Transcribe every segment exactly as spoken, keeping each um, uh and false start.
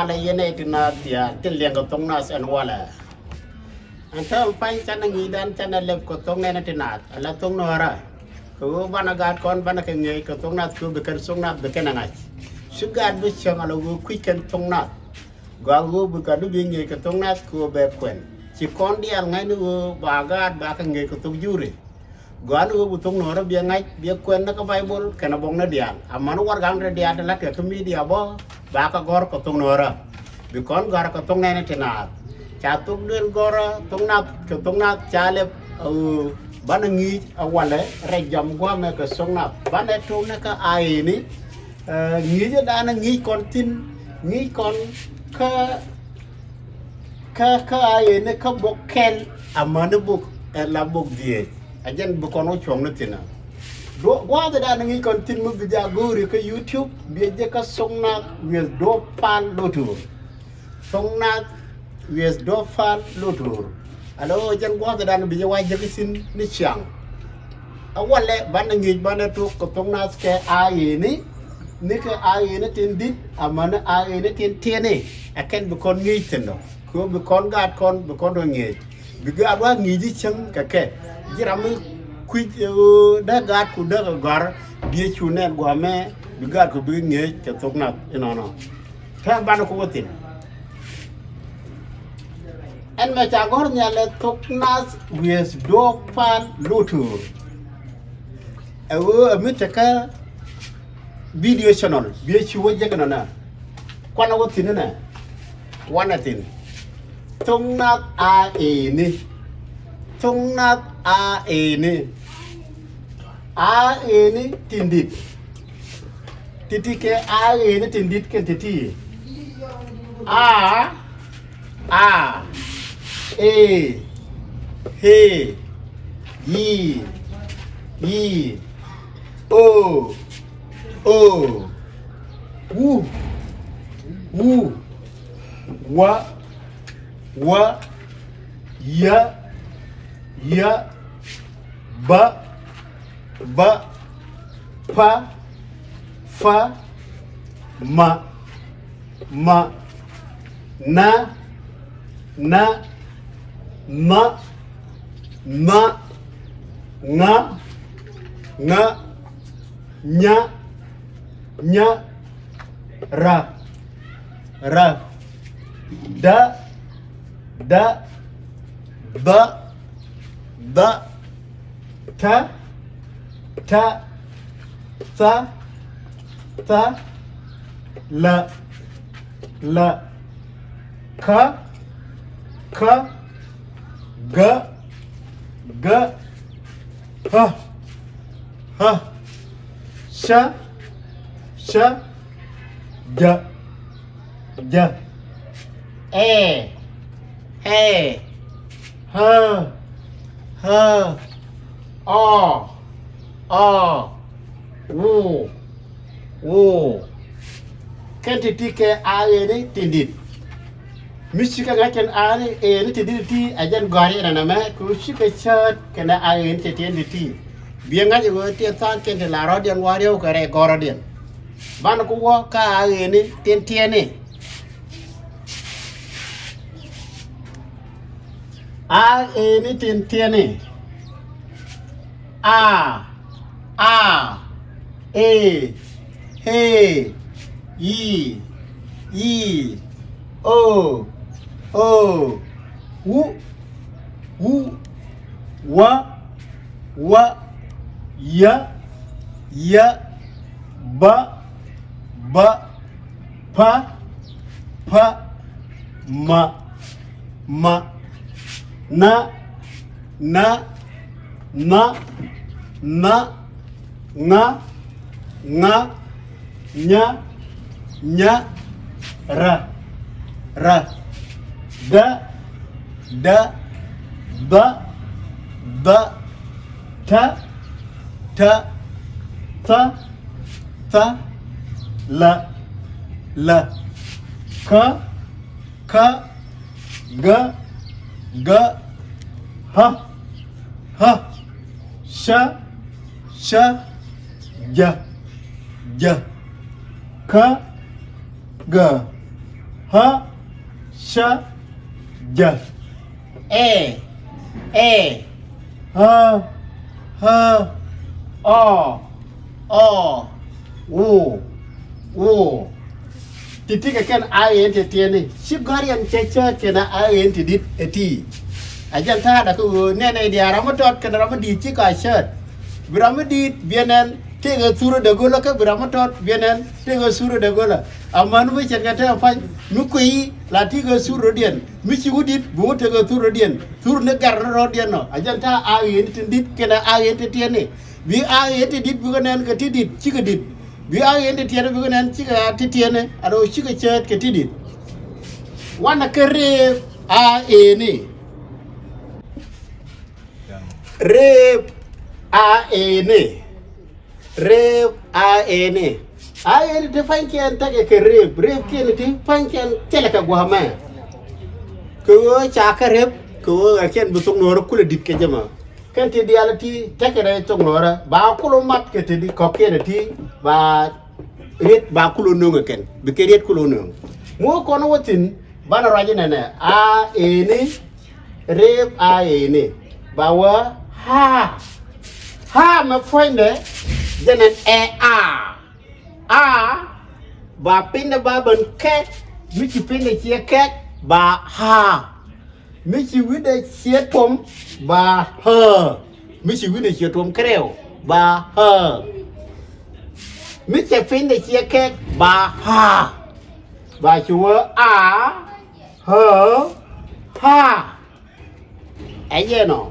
Ala yɛn ɛ ti naath diaal tin liɛŋ kɛ thok nath ɛn walɛ. Ɛn täämɛ pa̱ny canɛ ŋi̱i̱cdan canɛ lɛp kɛ thok nɛnɛ ti naath ala thok nuäärä. Kɛ ɣöö banɛ gaat kɔn banɛ kɛ ŋi̱eec kɛ thok nath kɛ ɣöö bi kɛn thok nath bi kɛn ɛ ŋa̱c. Ci gaat bi cäŋ ala ɣöö kui̱c kɛn thok nath. Gɔaa ɣöö bi gat bi bi ŋi̱eec kɛ thok nath kɛ ɣöö bɛ kuɛn. Ci kɔn diaal ŋa̱c ni ɣöö ba gaat ba kɛ ŋi̱eec kɛ thok juri. Gɔaa ni ɣöö bi thok nuäärä biɛ ŋa̱c biɛ kuɛn ni kä Baibol kɛnɛ buɔ̱kni diaal. Amäni warɛgakni diaal ti la̱tkɛ kä midia bä ba kɛ gɔ̱r kɛ thok nuäärä. Bi kɔn gɔ̱a̱r kɛ thok nɛnɛ ti naath. Ca thok duël gɔ̱rä thok nath kɛ thok nath ca lɛp ɛ ɣöö banɛ ŋi̱i̱c ɛ walɛ rɛy jam gua̱a̱mɛ kɛ thok nath. Banɛ tok ni kä a ëëni. Ɛ, ŋi̱i̱cɛ danɛ ŋi̱i̱c kɔn thi̱n, ŋi̱i̱c kɔn kä, kä, kä a ëëni kä bok kɛl amäni bok ɛ la bok dhieec. Ɛ jɛn bi kɔn wä cuɔ̱ŋni thi̱n ɛ. Duɔ-, gua̱a̱th ɛ danɛ ŋi̱i̱c kɔn thi̱n mi bi jɛ a go̱o̱ri kä YouTube, biɛ jɛ kä thok nath wi̱eth duɔ̱ɔ̱p pal lo̱tuur. Thok nath wi̱eth duɔ̱ɔ̱p pal lo̱tuur. Ala ɣöö jɛn gua̱a̱th ɛ danɛ bi jɛ wa jek thi̱n ni ciaŋ. Ɛ walɛ banɛ ŋi̱i̱c banɛ tok kɛ thok nath kɛ a ëëni, ni kɛ a ëëni tin di̱t, amäni a ëëni tin tiɛni, ɛ kɛn bi kɔn ŋi̱i̱c thi̱n dɔ̱. Kɛ ɣöö bi kɔn gaat kɔn, bi kɔn rɔ ŋi̱eec. Bi gaat wa ŋi̱i̱c ji̱ cäŋ kɛ kɛ. Ji̱ ram mi kui̱c, ɛ, ɣöö dee gaat ku dee kɛ gɔ̱a̱r, bi cu nɛn gua̱a̱mɛ, bi gaat ku bi ŋi̱eec kɛ thok nath inɔnɔ. Tɛm banɛ ku wä thi̱n. Ɛn mɛ ca gɔ̱r nhial ɛ thok nath wi̱eth duɔ̱ɔ̱p pal lo̱tuur. Ɛ ɣöö ɛ mi tekä video channel biɛ ci wä jek nɔnɛ. Kuanɛ wä thi̱n nɛ. Wanɛ thi̱n. Thok nath a ëëni. Thok nath a ëëni. A ëëni tin di̱t. Ti̱ti̱ kɛ a ëëni tin di̱t kɛn ti̱ti̱. A, a, e, e, i, i, o, o, u, u, wa, wa, ya, ya, ba, ba, pa, fa, ma, ma, na, na, ma, ma, ŋa, ŋa, nya, nya, ra, ra, da, da, ba, ba, ta, ta, tha, tha, la, la, ka, ka, ga, ga, ha, ha, sha, sha, ja, ja, ɛ, ɛ, hä, hä, ɔ, ɔ, wu, wu. Kɛn ti̱ti̱ kɛ a ëëni tin di̱t. Mi cikɛ ŋa̱c kɛn a ëëni tin di̱t ti a jɛn gɔ̱a̱r yɛn ɛn ɛmɛ kɛ ɣöö cikɛ cäät kɛnɛ a ëëni tin ti̱ti̱. Biɛ ŋa̱c ɛ ɣöö tiɛ tha̱a̱ŋ kɛn ti la rɔ̱diɛn wa riɛw kɛ rɛy gɔ̱rɔ̱diɛn. Banɛ ku wä kä a ëëni tin tiɛni. A ëëni tin tiɛni. A, a, e, e, i, i, o, o, u, u, wa, wa, ya, ya, ba, ba, pa, pa, ma, ma, na, na, ma, ma, ŋa, ŋa, nya, nya, ra, ra, da, da, ba, ba, ta, ta, tha, tha, la, la, ka, ka, ga, ga, ha, ha, sha, sha, ja, ja, ka, ga, Ä, cä, jä. Ɛ, ɛ. Ä, ä. Ɔ, ɔ. Wu, wu. Ti ti kɛ kɛn a ɣen ti tiɛni. Ci gɔ̱riɛn cɛ cä kɛn a ɣen ti dit ɛ ti. A jɛn ta̱a̱ dakä ɣöö nɛnɛ diaal ram mi tɔt kɛn ram mi di̱i̱t ci ka cäät. Bi ram mi di̱i̱t biɛ nɛn tëëkɛ thurä dee go̱lä kä bi ram mi tɔt biɛ nɛn tëëkɛ thurä dee go̱lä. Amäni mi ce̱tkɛ te pa̱ny mi kuiy la ti̱i̱ kɛ thur rɔ̱diɛn mi ci wä di̱t bi wä tekɛ thur rɔ̱diɛn thur ni gɛr ni rɔ̱diɛn nɔ. A jɛn ta̱a̱ a ɣeni tin di̱t kɛnɛ a ɣeni ti tiɛni. Bi a ɣeni ti di̱t bikɛ nɛn kɛ ti di̱t cikɛ di̱t. Bi a ɣeni ti tiɛni bikɛ nɛn cikɛ a ti tiɛni a rɔ cikɛ cäät kɛ ti di̱t. Wanɛ kɛ reep a ɣeni. Reep a ɣeni. Reep a ɣeni. A ɣeni ti pa̱nykiɛn tekɛ kɛ reep. Reepkiɛn ti pa̱nykiɛn thilɛ kɛ gua̱a̱mɛ. Kɛ ɣöö ca kɛ reep kɛ ɣöö ɣɛrkiɛn bi thok nuɔ̱ɔ̱rä kulɛ di̱t kɛ jɛ mɛ. Kɛn ti diaal ti tekɛ rɛy thok nuɔ̱ɔ̱rä ba kul mat kɛ ti di kɔ̱kiɛn ti ba riet ba kul wä nöŋ ɛ kɛn. Bikɛ riet kul wä nöŋ. Mi wä kɔn wä thi̱n banɛ ruac inɛnɛ a ɣeni. Reep a ɣeni. Ba wä ɣaa. Ɣaa mɛ puɔ̱nydɛ jɛn ɛn ɛ a. A ba pinydɛ ba ben kɛk. Mi ci pinydɛ ciɛ kɛk ba ɣaa. Mi ci wi̱cdɛ ciɛ tuɔm ba ɣää. Mi ci wi̱cdɛ ciɛ tuɔm kärɛw ba ɣää. Mi cɛ pinydɛ ciɛ kɛk ba ɣaa. Ba ci wä a ɣää ɣaa. Ɛ jɛn ɔ.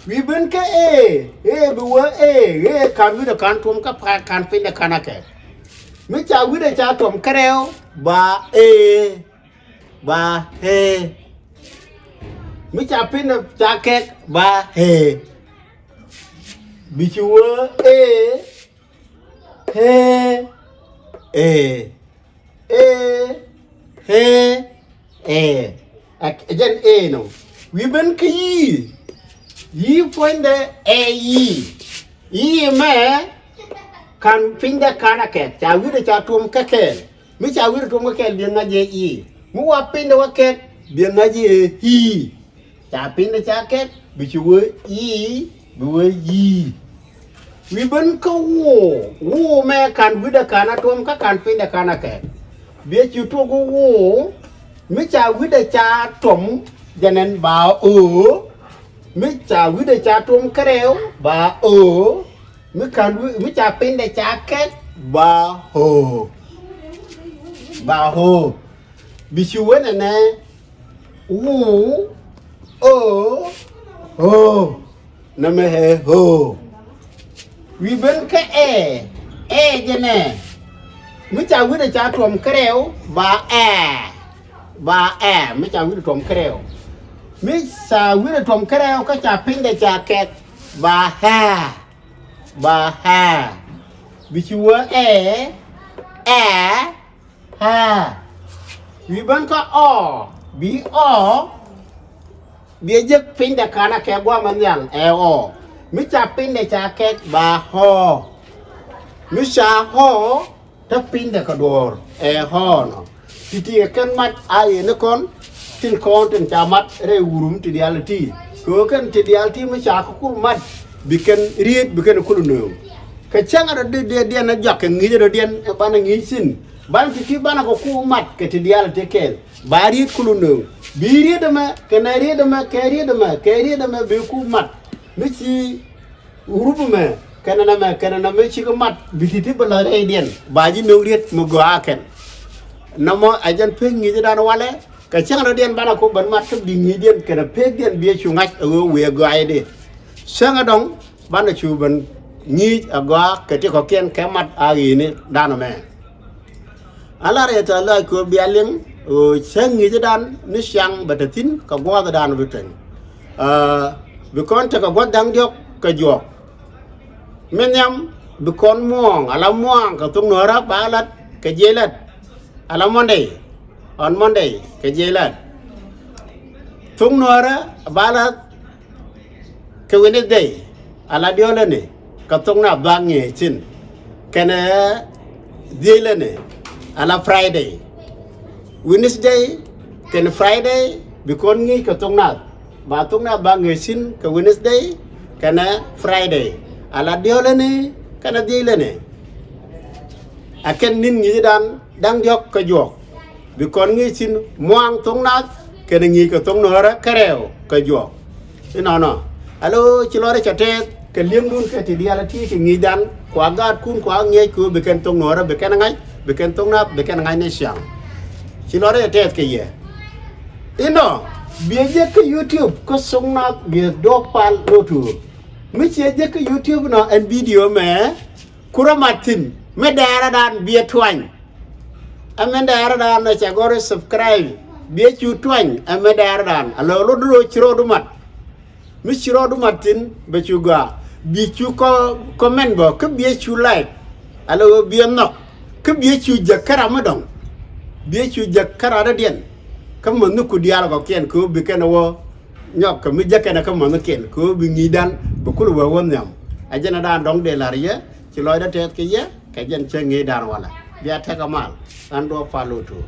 Wi̱i̱ ben kä ëë, ëë bi wä ëë, ëë ka̱n wi̱cdɛ ka̱n tuɔm kä pa̱a̱t ka̱n pinydɛ ka̱n akɛ. Mi ca wi̱cdɛ ca tuɔm kärɛw ba ëë, ba ëë. Mi ca pinydɛ ca kɛk ba ëë. Bi ci wä ëë, ëë, ëë. Ëë, ëë, ëë. Ɛ jɛn ëë nɔ. Wi̱i̱ ben kä i̱. I̱ puɔ̱nydɛ ɛ i̱. I̱ mɛ ka̱n pinydɛ ka̱n akɛ. Ca wi̱cdɛ ca tuɔm kä kɛɛl. Mi ca wi̱cdɛ tuɔm kä kɛɛl biɛ ŋa̱c ɛ i̱. Mi wa pinydɛ wä kɛɛl biɛ ŋa̱c ɛ i̱. Ca pinydɛ ca kɛk bi ci wee i̱ bi wee yi̱i̱. Wi̱i̱ ben kä wuu̱, wuu̱ mɛ ka̱n wi̱cdɛ ka̱n a tuɔ̱m kä ka̱n pinydɛ ka̱n a kɛk. Biɛ ci tuɔk wuu̱ mi ca wi̱cdɛ ca tuɔ̱m jɛnɛn ba ɣöö. Mi ca wi̱cdɛ ca tuɔ̱m kärɛw ba ɣöö. Mi ka̱n wi̱ mi ca pinydɛ ca kɛk ba ɣöö. Ba ɣöö. Bi ci wee nɛnɛ. Wu, o, o. Nɛmɛ ɛ o. Wi̱i̱ ben kä ɛ, ɛ jɛnɛ. Mi ca wi̱cdɛ ca tuɔ̱m kärɛw ba ɛ. Ba ɛ mi ca wi̱cdɛ tuɔ̱m kärɛw. Mi ca wi̱cdɛ tuɔ̱m kärɛw kä ca pinydɛ ca kɛk ba ɛ. Ba ɛ. Bi ci wee ɛ, ɛ. Ɣaa. Wi̱i̱ ben kä ɔ, bi ɔ. Biɛ jek pinydɛ ka̱n a kɛ gua̱a̱mɛ nhial ɛ ɔ. Mi ca pinydɛ ca kɛk ba ɣɔɔ. Mi ca ɣɔɔ te pinydɛ kɛ duɔ̱ɔ̱r ɛ ɣɔɔ nɔ. Ti̱ti̱ ɛ kɛn mat a yɛn ni kɔn. Tin kɔn tin ca mat rɛy wurum ti diaal ti. Kɛ ɣöö kɛn ti diaal ti mi ca kä kur mat bi kɛn riet bi kɛn kul nööŋ. Kɛ cäŋ rɔ di diɛn a jɔak kɛ ŋi̱i̱c rɔ diɛn ɛ banɛ ŋi̱i̱c thi̱n. Banɛ ti ti banɛ kɛ ku mat kɛ ti diaal ti kɛɛl. Ba riet kulu nööŋ. Bi riet ɛmɛ kɛnɛ riet ɛmɛ kɛ riet ɛmɛ kɛ riet ɛmɛ bi ku mat. Mi ci wurup ɛmɛ kɛnɛ nɛmɛ kɛnɛ nɛmɛ cikɛ mat bi ti ti bä lɔ rɛydiɛn. Ba ji̱ nööŋ riet mi gɔaa kɛn. Nɔmɔ ɛ jɛn pek ŋi̱i̱cdan walɛ. Kɛ cäŋ rɔ̱diɛn banɛ kop ben mat kä bi ŋi̱i̱cdiɛn kɛnɛ pekdiɛn bi cu ŋa̱c ɛ ɣöö wëë gɔaaydɛ. Cäŋ ɛ dɔ̱ŋ banɛ cu ben ŋi̱i̱c ɛ gɔaa kɛ ti kɔ̱kiɛn kɛ mat a ɣi̱i̱ni danɔ mɛ. Ala rɛy tɔ lɔc kɛ ɣöö bia liŋ ɣöö cäŋ ŋi̱i̱cdan ni ciaŋ bɛ te thi̱n kɛ gua̱a̱thdan bi tuɛny. Aa, bi kɔn tekɛ gua̱th da̱ŋ diɔ̱k kɛ juɔk. Mi nhiam bi kɔn muɔ̱ɔ̱ŋ ala muɔ̱ɔ̱ŋ kɛ thok nuäärä ba lat kɛ jiɛc lat. Ala Monday, on Monday kɛ jiɛc lat. Thok nuäärä ba lat kɛ Wednesday ala diɔ̱ɔ̱läni kɛ thok na bak ŋi̱eec thi̱n. Kɛnɛ dhiecläni ala Friday. Wednesday kɛnɛ Friday bi kɔn ŋi̱i̱c kɛ thok nath. Ba thok nath ba ŋi̱i̱c thi̱n kɛ Wednesday kɛnɛ Friday. Ala diɔlɛni kɛnɛ dhieclɛni. Ɛ kɛn ni̱n ŋi̱i̱cdan da̱ŋ diɔ̱k kä juɔk. Bi kɔn ŋi̱i̱c thi̱n muaŋ thok nath kɛnɛ ŋi̱i̱c kɛ thok nuɔ̱ɔ̱rä kärɛw kä juɔk. Inɔnɔ. Alo ci lɔrɛ cɛ tɛth kɛ li̱eŋdun kɛ ti diaal a ti kɛ ŋi̱i̱cdan kua gaatkun kua ŋi̱eec kɛ ɣöö bi kɛn thok nuɔ̱ɔ̱rä bi kɛn ŋa̱c bi kɛn thok nath bi kɛn ŋa̱c ni ciaŋ. Ci lɔrɛ cɛ tɛth kɛ yɛ. Inɔ biɛ jek kä YouTube kä thok nath biɛ duɔ̱k pal lo̱tuur. Mi ciɛ jek kä YouTube nɔ ɛn video mɛ kurä mat thi̱n mi dɛɛrä dan biɛ tuany. Ɛmɛ dɛɛrä dan ɛ cɛ gɔr subscribe biɛ cu tuany ɛmɛ dɛɛrä dan a lo̱ lo̱ ci rɔɔdu mat. Mi ci rɔɔdu mat thi̱n bɛ cu gɔaa bi cu kɔ comment bɔ kä biɛ cu like. A lo̱ biɛ nhɔk kä biɛ cu jek kä ram mi dɔŋ. Biɛ cu jek kä ram dädiɛn kä mäthni ku diaal kɔkiɛn kɛ ɣöö bi kɛn ɛ wä nyɔk kɛ mi jek kɛn ɛ kä mäthnikiɛn kɛ ɣöö bi ŋi̱i̱cdan bi kul wee wä nhiam. A jɛn ɛ dan dɔŋ dee la̱r yɛ ci lɔcdä tɛth kɛ yɛ kɛ jɛn cä ŋi̱i̱cdan walɛ. Bia tɛk ɛ mal ɣän duɔ̱ɔ̱p pal lo̱tuur.